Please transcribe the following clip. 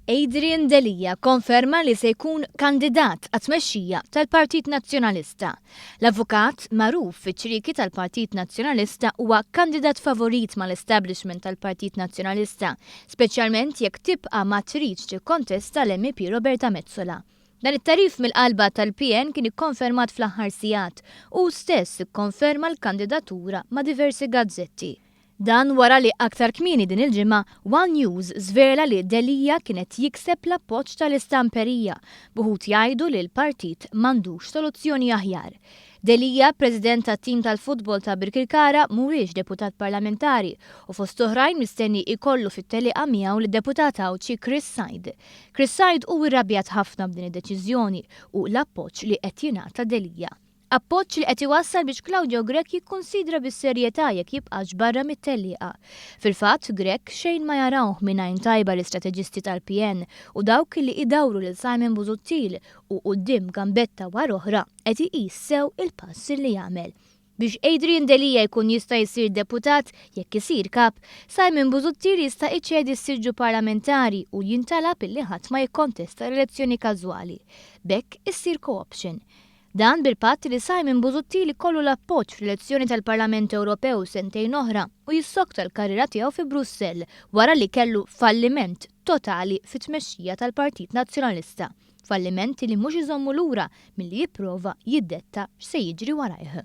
Adrian Delia kkonferma li se jkun kandidat għat-tmexxija tal-Partit Nazzjonalista. L-avukat, magħruf fiċ-ċrieki tal-Partit Nazzjonalista huwa kandidat favorit mal-establishment tal-Partit Nazzjonalista, speċjalment jekk tibqa' ma tridx tikkontesta l-MEP Roberta Metsola. Dan it-tagħrif mill-qalba tal-PN kien ikkonfermat fl-aħħar sigħat u hu stess ikkonferma l-kandidatura ma' diversi gazzetti. Dan wara li aktar kmieni din il-ġimgħa, One News żvela li Delia kien qed jikseb l-appoġġ tal-istamperija, b'uħud jgħidu li l-partit m'għandux soluzzjoni aħjar. Delia, President tat-tim tal-futbol ta' Birkirkara, mhuwiex deputat parlamentari u fost oħrajn mistenni jkollu fit-tellieqa miegħu lid-deputat Għawdxi Chris Said. Chris Said hu rrabjat ħafna b'din id-deċiżjoni u l-appoġġ li qed jingħata Delia. Appoġġ li qed iwassal biex Claudio Grech jikkunsidra bis-serjetà jekk jibqax barra mit-tellieqa. Fil-fatt, Grech xejn ma jarawh minn għajn tajba l-istrateġisti tal-PN u dawk li idawru lil Simon Busuttil u quddiem gambetta wara oħra qed iqis sew il pass li jagħmel. Biex Adrian Delia jkun jista' jsir deputat jekk isir kap, Simon Busuttil jista' iċedi s-siġġu parlamentari u jintalab illi ħadd ma jikkontesta l-elezzjoni każwali. B'hekk issir co-option. Dan bil-patt li Simon Busuttil ikollu l-appoġġ fl-elezzjoni tal-Parlament Ewropew sentejn oħra u jissokta l-karriera tiegħu fi Brussell wara li kellu falliment totali fit-tmexxija tal-Partit Nazzjonalista. Falliment li mhux iżommu lura milli jipprova jiddetta x'se jiġri warajh.